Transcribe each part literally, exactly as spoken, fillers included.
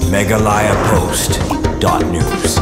Meghalaya Post dot news.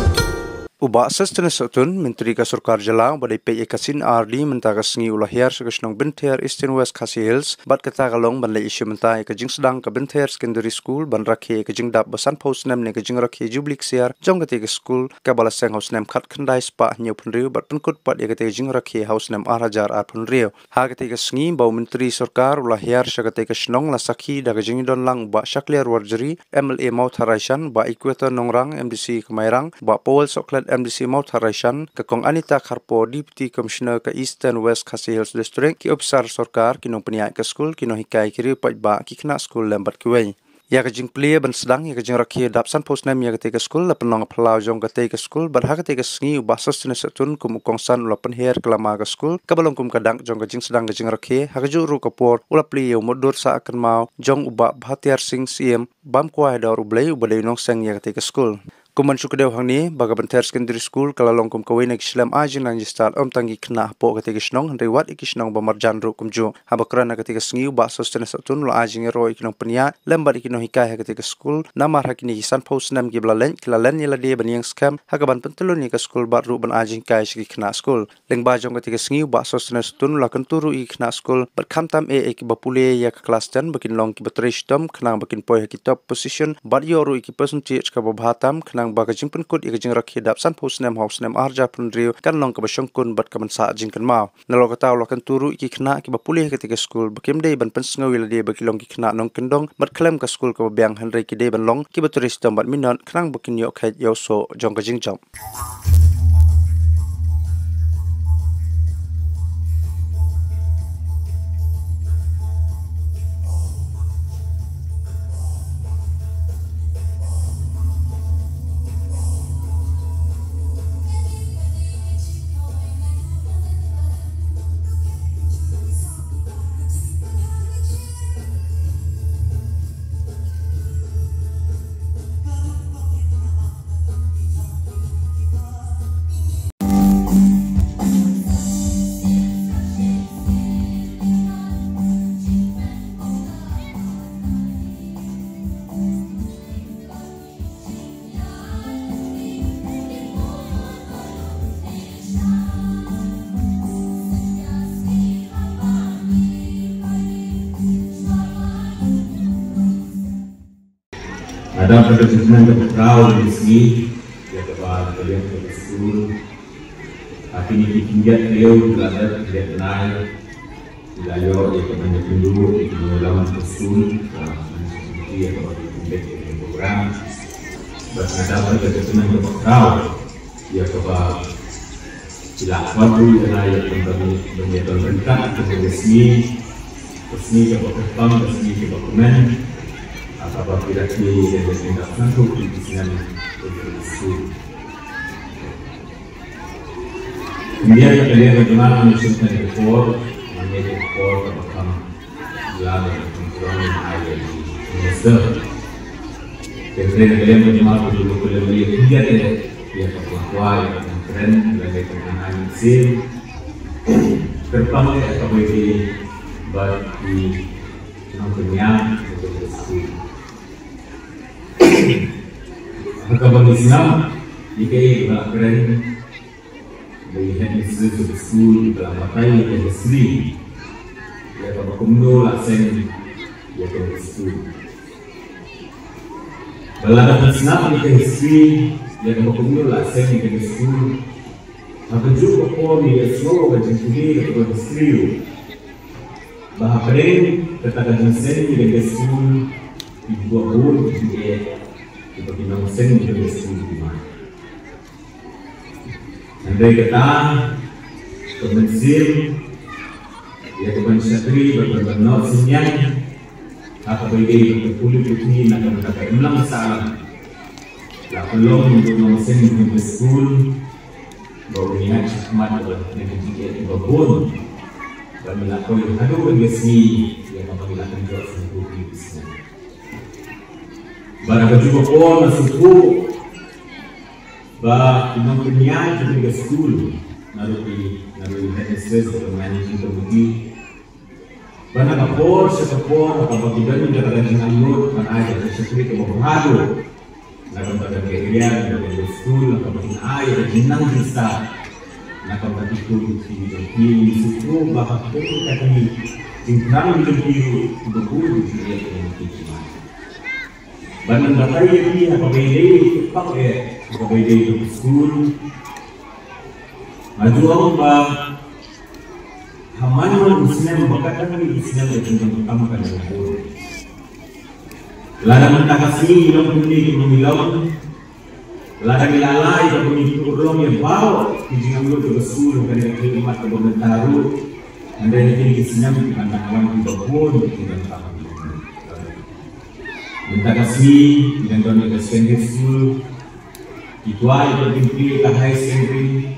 U Bah Sosthenes Sohtun, Myntri ka Sorkar Jylla, uba dei peit ïa ka C&RD, mynta ka sngi u la hiar sha ka shnong Bynther, Eastern West Khasi Hills, bad kata ka long ban leit ïa shi bynta ïa ka jingsdang ka Bynther Secondary School, ban rakhe ïa ka jingdap ba sanphew snem ne ka jingrakhe Jubilee Ksiar jong katei ka skul, kaba la seng ha u snem khatkhyndai spah hynñiewphew hynriew, bad pynkut pat ïa katei ka jingrakhe ha u snem ar hajar arphew hynriew. Ha katei ka sngi ba u Myntri Sorkar u la hiar sha katei ka shnong, la sakhi da ka jingdon lang u Bah Shakliar Warjri, MLA Mawthadraishan, Bah Equator Nongrang, MDC ka Mairang, Bah Powell Sohkhlet, MDC Mawthadraishan, ka Kong Anita Kharpor, Deputy Commissioner ka Eastern West Khasi Hills District, ki ophisar sorkar, ki nongpynïaid ka skul, ki nonghikai, ki riew paidbah, ki khynnah skul lem bad kiwei. Ïa ka jingplie ban sdang ïa ka jingrakhe dap sanphew snem ïa katei ka skul la pynlong ha phyllaw jong katei ka skul, bad ha katei ka sngi u Bah Sosthenes Sohtun kum u kongsan u la pynher khlem ka skul, kaba long kum ka dak jong ka jingsdang ka jingrakhe. Ha kajuh ruh ka por u la plie ïa u mutdur sah kynmaw jong u Bah Bhatiar Singh Syiem, bam kwai ha dor U Blei, uba dei u nongseng ïa katei ka skul. Kum ban shu kdew hangne, ba ka Bynther Secondary School ka la long kum kawei na ki shlem ai jingnang jingstad ym tang ki khynnah hapoh katei ka shnong, hynrei wat ïa ki shnong ba marjan ruh kumjuh. Haba kren ha katei ka sngi u Bah Sosthenes Sohtun u la ai jingïaroh ïa ki nongpynïaid lem bad ïa ki nonghikai ha katei ka skul, namar ha kine ki sanphew snem kiba la leit, ki la len ïa lade ban ïeng skhem ha kaban pyntyllun ïa ka skul bad ruh ban ai jinghikai sha ki khynnah skul. Lyngba jong katei ka sngi u Bah Sosthenes Sohtun u la kyntu ruh ïa ki khynnah skul bad khamtam eh ïa kiba pule ïa ka klas ten ba kin long kiba trei shitom khnang ba kin poi ha ki top position bad ïoh ruh ïa ki percentage kaba bha tam, khnang ba ka jingpynkut ïa ka jingrakhe dap sanphew snem ha u snem ar hajar arphew hynriew kan long kaba shongkun bad kaban sah jingkynmaw. Nalor kata u la kyntu ruh ïa ki khynnah kiba pule ha katei ka skul ba kim dei ban pynsngew ïa lade ba ki long ki khynnah nongkyndong bad khlem ka skul kaba biang, hynrei ki dei ban long kiba trei shitom bad minot khnang ba kin ïoh kheit ïa u soh jong ka jingjop. Nga dap da ka jingkmen kaba khraw ïa ka sngi, ïa kaba ka liang ka skul ha kine ki khyndiat taïew ki la dep, khyndiat bnai, ki la ïoh ïa ka ban ïakynduh ïa ki nongïalam ka skul, ka management committee ïa kaba ki conduct ïa ka program. Bad nga dap da ka jingkmen kaba khraw ïa kaba ki la kwah ruh ïa nga ïa ka ban, ban ïa ban ryngkat ïa ka sngi, ka sngi kaba kyrpang, ka sngi kaba kmen, ha kaba ki la khmih ïa ka jingdap sanphew tylli ki snem ïa ka skul. Ym dei ïa ka liang ka jong nga ban shu kren ïa ka por, hynrei ïa ka por kaba kham Ïa, Minister. Kynrei na ka liang ka jong nga, ka jong nga ka liang ka jong nga, ïa ka kwah, ïa ka kren, ïa ka kren, ïa ka kren. Kyrpang ïa ka bynta bad ki nongpynïaid, ïa ka skul. Ha kaba ngi sngap ïa kaei kaba la kren, ba i headmistress jong ka skul i ba la batai ïa ka history, ïa kaba kumno la seng ïa ka skul. Ba lada phi sngap ïa ka history, ïa kaba kumno la seng ïa ka skul, ha kajuh ka por ngi ïohsngew ka jingpule ïa ka history ruh, ba hapdeng kata ka jingseng ïa ka skul, ki bun ki jingeh kiba ki nongseng ïa ka skul ki mad. Hynrei kata ka mynsiem ïa ka ban shakri bad ban, ban noh synñiang, ha kaba ïadei bad ka pule puthi na ka bynta ka imlang sahlang, la pynlong u nongseng jong ka skul ba un ïaid shakhmat bad na ka jingeh kiba bun, ba ngi la poi haduh ka sngi ïa kaba ngi la pynjot sngewthuh ïa ka sngi. Bad ha kajuh ka por nga sngewthuh ba ki nongpynïaid jong ka skul, naduh ki, naduh ki headmistress bad ka managing committee, ba na ka por sha ka por, ha kaba ki don da ka jingangnud ban ai ka shakri kaba bha haduh, Na ka bynta ka area, na ka bynta ka skul, na ka bynta ka ai ka jingnang jingstad. Na ka bynta ki khun ki jong ki, ngi sngewthuh ba ka kyrteng ka jong ngi, jingthrang jong ki ruh kiba bun ki ïa ki jong ki jingmut. Ban nang batai ïa ki ha kaba ïadei, kyrpang eh ha kaba ïadei bad ka skul. Nga ju ong ba ha man man u snem ba ka dang mih u snem ka jingdonkam ka dang bun. Lada mynta ka sngi ngi long kumne ki nongïalam, lada ngi la lai kaba ngi pynurlong ïa baroh ki jingangnud kaba shu long kane ka khlieh mat kaba mynta ruh. Hynrei ha kine ki snem ki ban dang wan kiba bun ki ban tang. Mynta ka sngi ngi dang don ïa ka secondary school, ki kwah ïa ka pynplie ka high secondary.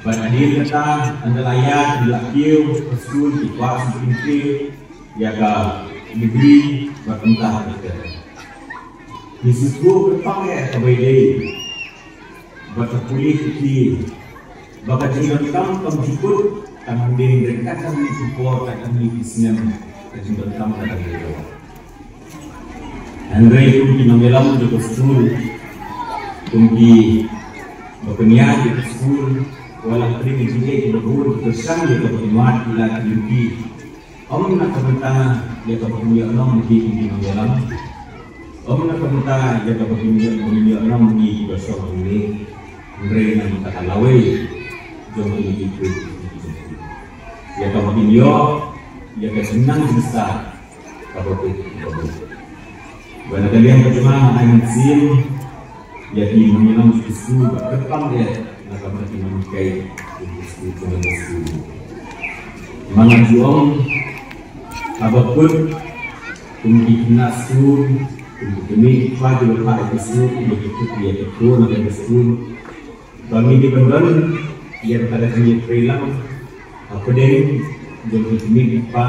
Bad hadien kata ynda la ïaid la kiew ka skul ki kwah shu pynplie ïa ka degree bad kumta ha ka. Ngi sngewthuh kyrpang eh kaba ïadei bad ka pule ka plie ba ka jingdonkam kam jukut tang hadien re katne ki por katne ki snem ka jingdonkam ka dang ïaid. Hynrei kum ki nongïalam jong ka skul, kum kiba pynïaid ïa ka skul, wat la pyrshang ki jingeh kiba bun, pyrshang ïa kaba ki mat ki la ki lynti. Ym na ka bynta ïa kaba kin ïoh nong ngi kum ki nongïalam. Ym na ka bynta ïa kaba kin ïoh, kin ïoh nong ngi kiba shong hangne. Hynrei na ka bynta ka lawei jong ngi ki khun. Ïa kaba kin ïoh ïa ka jingnang jingstad kaba bun, kaba bun. Ba na ka liang ka jong nga nga ai mynsiem ïa ki nongïalam jong ki skul, ba kyrpang eh na ka bynta ki nonghikai jong ki skul, jong ki skul. Nga ju ong haba kut kum ki khynnah skul, kum ki kmie ki kpa kiba phah ïa ki skul, kiba ki kut ïa ki khun na ka skul. Ba ngi dei ban don ïa kata ka jingïatreilang hapdeng jong ki kmie ki kpa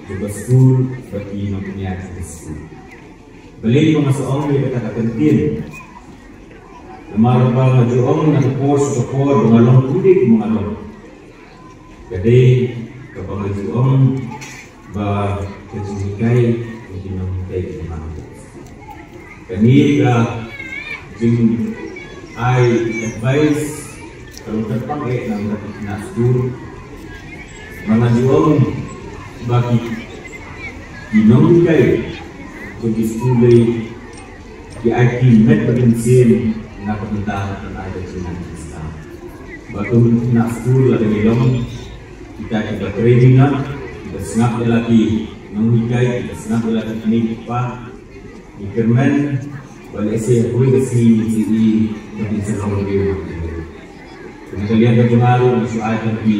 jong ka skul bad ki nongpynïaid jong ka skul. Balei ba nga sa ong ïa kata ka kyntien? Namar ba nga ju ong na ka por sha ka por ba nga long kumne kumba nga long. Ka dei kaba nga ju ong ba ka jinghikai ka jinghikai ka jinghikai. Kane ka jingai advice ka long kyrpang eh na ka bynta ki khynnah skul. Ba nga ju ong ba ki, ki nonghikai jong ki skul dei ki ai ki met bad mynsiem na ka bynta ban ai ka jingnang jingstad. Bad kum ki khynnah skul lada ngi long kita kiba trei minot, kiba sngap ïa la ki nonghikai, kiba sngap ïa la ki kmie ki kpa, ngi kyrmen ba lehse ha kawei ka sngi ngin sa ïohi ba kin sa long ruh. Kane ka liang ka jong nga ruh nga shu ai tang ki,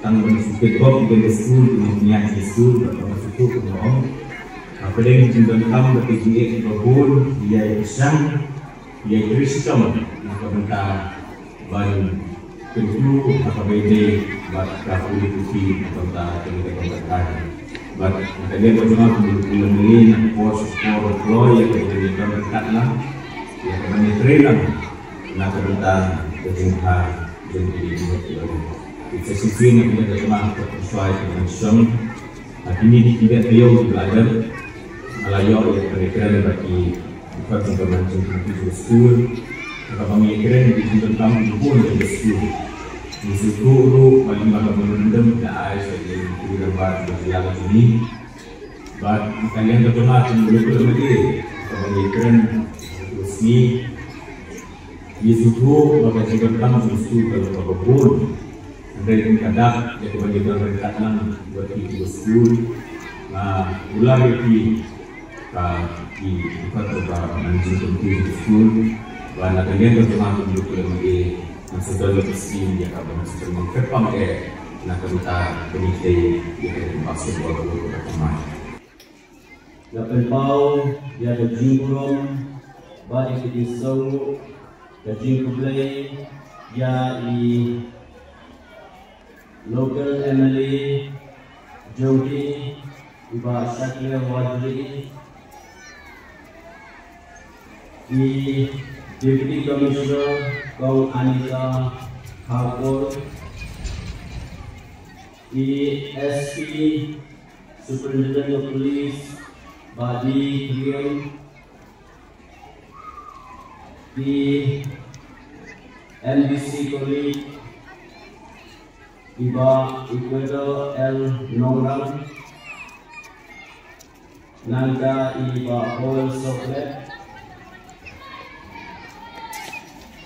tang ban shu pynbor ïa ka skul, ïa ka jingïaid ka skul, bad ban shu pynbor ïa ka jingdonkam bad ka jingeh kiba bun, ïa ka jingpyrshang, ïa ka jingpyrshang na ka bynta ban kyntu ha kaba ïadei bad ka pule puthi na ka bynta kane ka bynta. Bad na ka liang ka jong nga kumba la ong mynne, na ka por sha ka por kloi ïa ka jingïadon ryngkat lang, ïa ka ban ïatrei lang na ka bynta ka jingbha jong ki, jong ki. Ki sa shisien na ka liang ka jong nga, ka pynshoi ka ban shong ha kine ki khyndai taïew kiba la dep. Nga la ïoh ïa ka ban ïakren bad ki dkhot jong ka Manjing Committee jong ka skul, ha kaba ngi ïakren ki jingdonkam kiba bun jong ka skul. Ngi sngewthuh ruh ba lyngba ka memorandum ki la ai sha ki rangbah jong ka jylla jong ngi. Bad na ka liang ka jong nga, kumba la ong mynne, ha kaba ngi ïakren ha ka sngi, ngi sngewthuh ba ka jingdonkam jong ka skul ka long kaba bun. Hynrei kum ka dak ïa kaba ngi don ryngkat lang bad ki, ki skul, nga kular ïa ki, ka, ki dkhot jong ka Managing Committee jong ka skul, ba na ka liang ka jong nga kumba la ong mynne, ngan sa don ïa ka scheme ïa kaba ngan sa pynbor kyrpang eh na ka bynta ban ïatei ïa ka basketball court kaba thymmai. Nga pynpaw ïa ka jingburom bad ïa ka jingsngew, ka jingkhublei ïa i local M L A jong ngi, i Bah Shakliar Warjri, i Deputy Commissioner Kong Anita Kharkongor, i S P, Superintendent of Police, Bah D Khyriem, Ki N B C colleague, i Bah Ecuador L Nongrang, nangta i Bah Paul Soklet,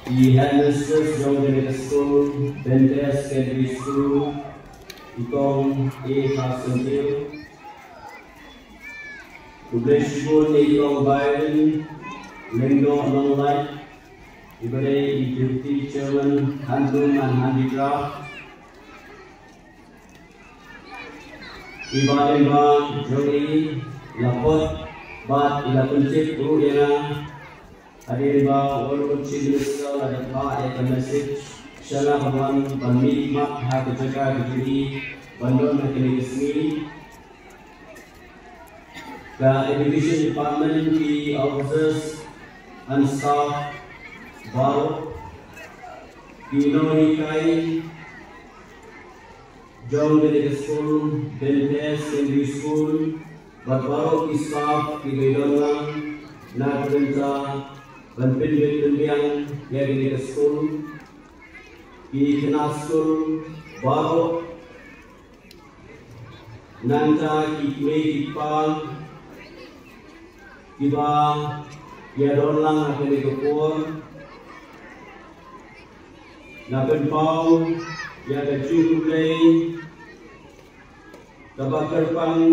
i headmistress jong kane ka skul, Bynta Secondary School, i Kong A Kharsyntiew. Khublei shibun ïa i Kong Byron Lyngdoh Nonglait, iba dei i Deputy Chairman Handloom and Handicraft. I Bah lyngba jong ngi, la put bad la pyntip ruh ïa nga hadien ba u Honourable Chief Minister u la dep phah ïa ka message sha nga ban wan ban mih khmat ha ka jaka ka jong ngi ban don ha kane ka sngi. Ka Education Department, ki officers and staff baroh, ki nonghikai jong kane ka skul, Bynta Secondary School, bad baroh ki staff kiba ïadon lang na ka bynta ban pynbeit pynbiang ïa kane ka skul, ki khynnah skul baroh, nangta ki kmie ki kpa kiba ïadon lang ha kane ka por. Nga pynpaw ïa ka jingkhublei kaba kyrpang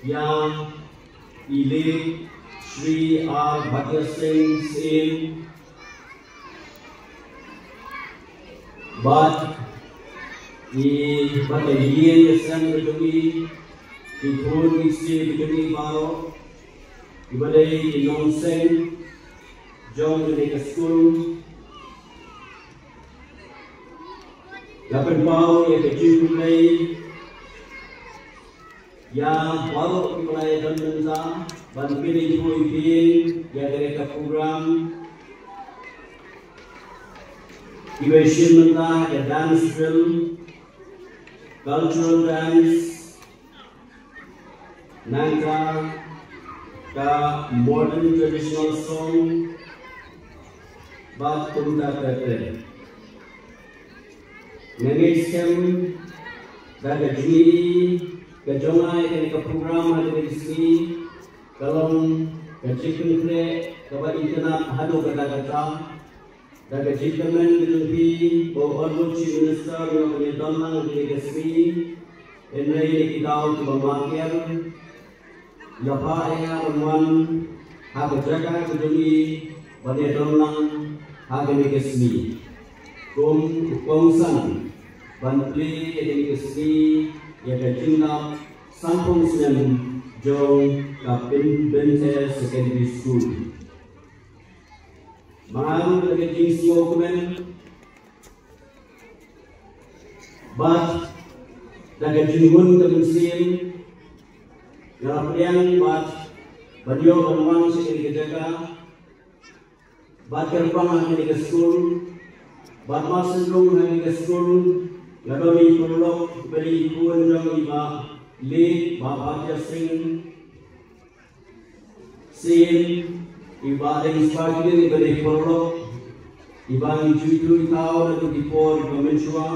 ïa i Late Shri R Bhatia Singh Syiem, bad i, bad ka ïing ka sem ka jong i, ki khun ki kti ka jong i baroh, kiba dei ki nongseng jong kane ka skul. Nga pynpaw ïa ka jingkhublei ïa baroh kiba la ïadon bynta ban pynïaid pynïaid ïa kane ka program, kiba shim bynta ka dance drill, cultural dance, nangta ka modern traditional song, bad kumta ter ter. Nga ngeit skhem da ka jingïohi ka jong nga ïa kane ka program ha kane ka sngi ka long ka jingpynkhreh kaba itynnad haduh katta katta. Da ka jingkyrmen ka jong phi, ba u Honourable Chief Minister u la ïadon lang ha kane ka sngi, hynrei ïa ki daw kiba markier, la phah ïa nga ban wan ha ka jaka ka jong i ban ïadon lang ha kane ka sngi kum u kongsan ban plie ïa kane ka sngi ïa ka jingdap sanphew snem jong ka Bynta Secondary School. Bad da ka jingsngewkmen bad da ka jinghun ka mynsiem, nga la pdiang bad ban ïoh ban wan sha kane ka jaka bad kyrpang ha kane ka skul, bad mar shen rung ha kane ka skul nga don i paralok, bad i khun jong i Bah Late Bah Bhatia Singh Syiem, i Bah Deng Spikey, i Bah Deng Porlok, i Bah Ngi Chui Tui Tau, na ki por i Bah Menchua.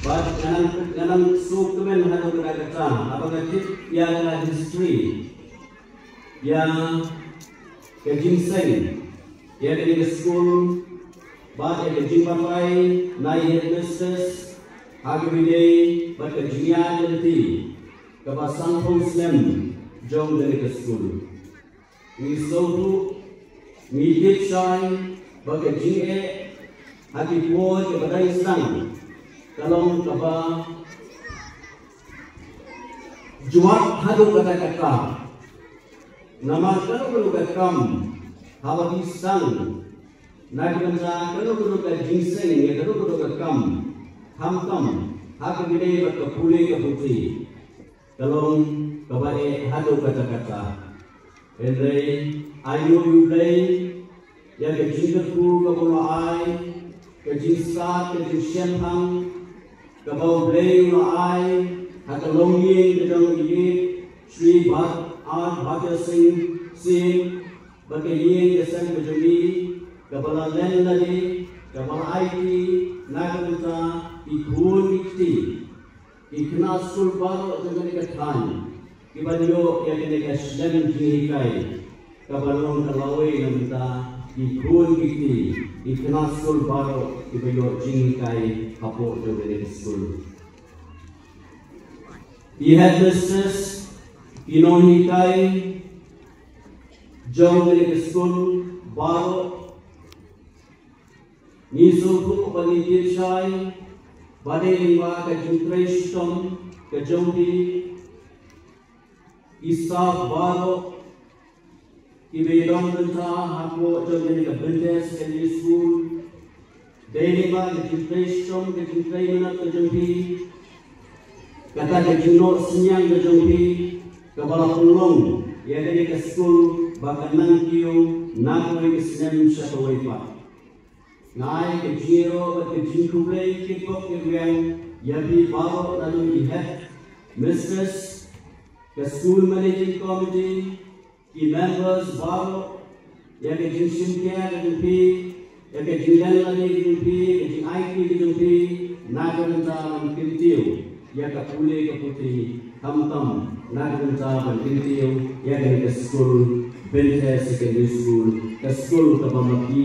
Bad nga nang, nga nang suk kmen haduh katta katta haba nga tip ïa ka history, ïa ka jingseng ïa kane ka skul, bad ïa ka jingbatai na i headmistress ha kaba ïadei bad ka jingïaid lynti kaba sanphew snem jong kane ka skul. Ngi sngewthuh, ngi tip shai ba ka jingeh ha ki por kaba dang sdang ka long kaba jwat haduh katta katta. Namar kano kano ka kam haba ki sdang na ka bynta kano kano ka jingseng ïa kano kano ka kam, khamtam ha kaba ïadei bad ka pule ka puthi, ka long kaba eh haduh katta katta. Hynrei ainguh ïa U Blei ïa ka jingkyrkhu kaba u la ai, ka jingstad, ka jingshemphang kaba U Blei u la ai ha ka longïing ka jong i Shri Bhat R Bhatia Singh Syiem, ba ka ïing ka sem ka jong ngi kaba la len lade, kaba la aiti na ka bynta ki khun ki kti, ki khynnah skul baroh jong kane ka thaiñ, kiban ïoh ïa kane ka snem jinghikai kaba long ka lawei na bynta ki khun ki kti, ki khynnah skul baroh kiba ïoh jinghikai hapoh jong kane ka skul. Ki headmistress, ki nonghikai jong kane ka skul baroh, ngi sngewthuh ba ngi pynshai ba dei lyngba ka jingtrei shitom ka jong phi, ki staff baroh kiba ïadon bynta hapoh jong kane ka Bynta Secondary School. Dei lyngba ka jingtrei shitom, ka jingtrei minot ka jong phi, kata ka jingnoh synñiang ka jong phi, kaba la pynlong ïa kane ka skul ba kan nang kiew na kawei ka snem sha kawei pat. Nga ai ka jingïaroh bad ka jingkhublei kitbok kitrwiang ïa phi baroh, naduh ki headmistress, ka school managing committee, ki members baroh, ïa ka jingshim khia ka jong phi, ïa ka jinglen lade ka jong phi, ka jingaiti ka jong phi na ka bynta ban kyntiew ïa ka pule ka puthi, khamtam na ka bynta ban kyntiew ïa kane ka skul Bynta Secondary School, ka skul kaba ma phi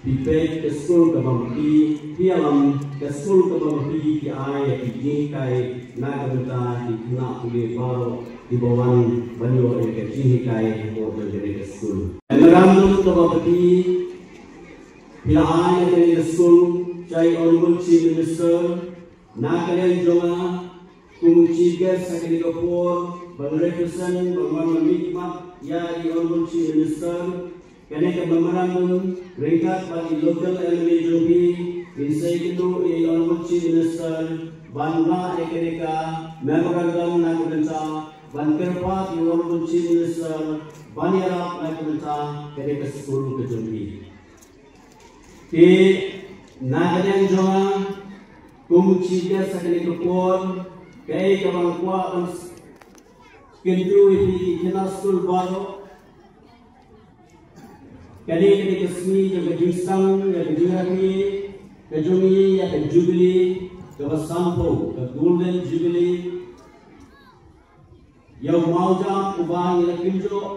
phi peit, ka skul kaba ma phi phi ïalam, ka skul kaba ma phi phi ai ïa ki jinghikai na ka bynta ki khynnah pule baroh kiba wan ban ïoh ïa ka jinghikai hapoh jong kane ka skul. Memorandum kaba ma phi phi la ai ïa kane ka skul sha i Honourable Chief Minister, na ka liang jong nga kum u Chief Guest ha kane ka por, ban represent, ban wan ban mihkhmat ïa i Honourable Chief Minister. Kane ka memorandum ryngkat bad i local M L A jong phi, ngin sa ïakynduh ïa i Honourable Chief Minister ban rah ïa kane ka memorandum na ka bynta ban kyrpad ïa i Honourable Chief Minister ban ïarap na ka bynta kane ka skul ka jong phi. Te na ka liang jong nga kum u Chief Guest ha kane ka por, kaei kaba nga kwah ban kyntu ïa phi ki khynnah skul baroh, kane ka dei ka sngi jong ka jingsang ïa ka jingrakhe ka jong ngi ïa ka Jubilee kaba sanphew, ka Golden Jubilee. Ïa u mawjam uba ngi la kynjoh,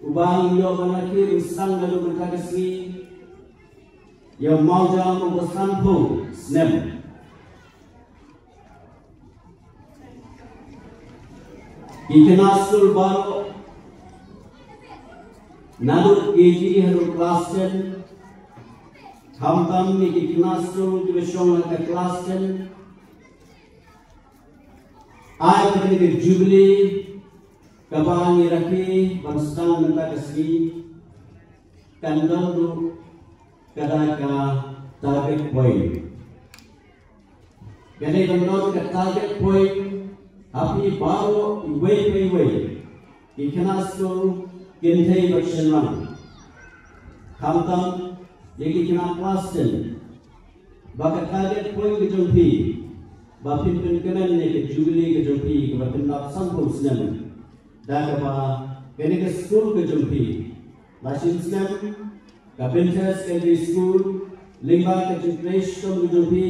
uba ngi ïoh ban rakhe ban sdang naduh mynta ka sngi. Ïa u mawjam uba sanphew snem. Ki khynnah skul baroh, naduh K G haduh class ten, khamtam ïa ki khynnah skul kiba shong ha ka class ten, ai ba kane ka Jubilee kaba ngi rakhe ban sdang mynta ka sngi kan don ruh kata ka target point. Ka dei ban don ka target point ha phi baroh iwei pa iwei, ki khynnah skul, kynthei bad shynrang. Khamtam ïa ki khynnah class ten, ba ka target point ka jong phi ba phin pynkmen ïa ka Jubilee ka jong phi kaba pyndap sanphew snem, da kaba kane ka skul ka jong phi la shim snem, ka Bynta Secondary School, lyngba ka jingtrei shitom ka jong phi,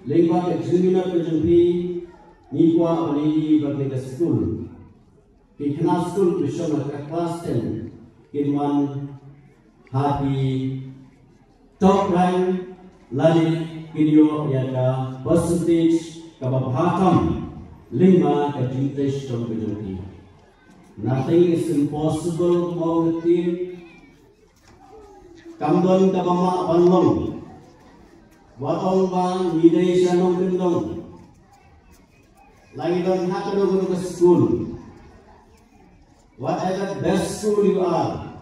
lyngba ka jingminot ka jong phi, ngi kwah ban ïohi ba kane ka skul, ki khynnah skul kiba shong ha ka class ten kin wan ha ki top rank lane kin ïoh ïa ka percentage kaba bha tam lyngba ka jingtrei shitom ka jong ki. Nothing is impossible, ong ka ktien. Kam don kaba mah ban long. Wat ong ba ngi dei sha nongkyndong. La ngi don ha kano kano ka skul, whatever best school you are,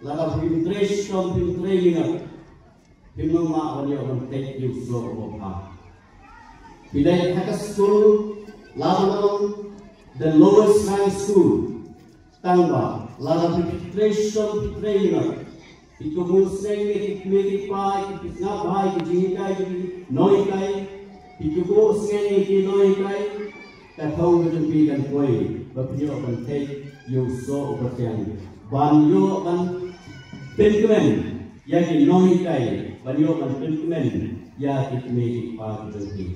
lada phim trei shitom, phim trei minot, phim nang mah ban ïoh ban peit ïa u soh uba bha. Phi leit ha ka skul, lada long the lowest rank school, tangba lada phi trei shitom, phi trei minot, phi kohnguh sneng ïa ki kmie ki kpa, phi sngap bha ïa ki jinghikai jong ki nonghikai, phi kohnguh sneng ïa ki nonghikai, ka thong ka jong phi kan poi ba phin ïoh ban peit ïa u soh uba thiang. ban ïoh ban pynkmen ïa ki nonghikai, ban ïoh ban pynkmen ïa ki kmie ki kpa ki jong ki.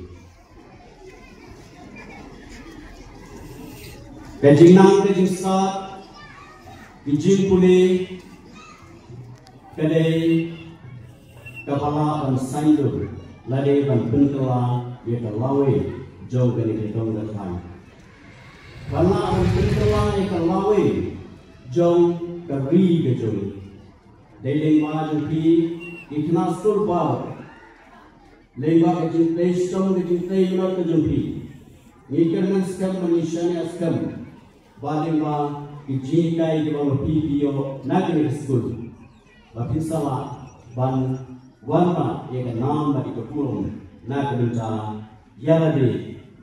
Ka jingnang ka jingstad, ki jingpule, ka dei kaba lah ban saiñdur lane ban pynkylla ïa ka lawei jong kane ka dong ka thaiñ. Ba lah ban pynkylla ïa ka lawei jong ka ri ka jong ngi. Dei lyngba jong phi ki khynnah skul baroh, lyngba ka jingtei shitom ka jingtei minot ka jong phi, ngi kyrmen skhem, ngi shaniah skhem, ba lyngba ki jinghikai kiba ma phi phi ïoh na kane ka skul, ba phin sa lah ban wanrah ïa ka nam bad ïa ka burom na ka bynta ïa lade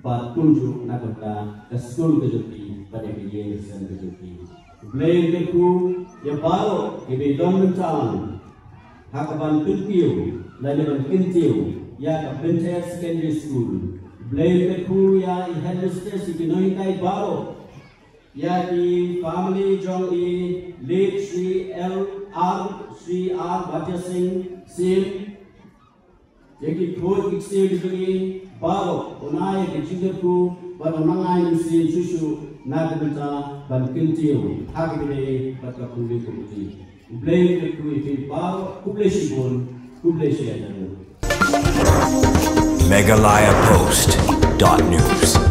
bad kumjuh na ka bynta ka skul ka jong phi bad ïa ka ïing ka sem ka jong phi. U Blei un kyrkhu ïa baroh kiba don bynta lang ha ka ban pynkiew lane ban kyntiew ïa ka Bynta Secondary School. U Blei un kyrkhu ïa i headmistress, ïa ki nonghikai baroh, ïa ki family jong i late Shri L R, Shri R Batya Singh Syiem, ïa ki khun ki ksiew ki jong i baroh, un ai ïa ka jingkyrkhu bad un nang ai mynsiem shuh shuh na ka bynta ban kyntiew ha kaba ïadei bad ka pule ka puthi. U Blei un kyrkhu ïa phi baroh, khublei shibun, khublei shihajar nguh. Meghalaya Post dot news.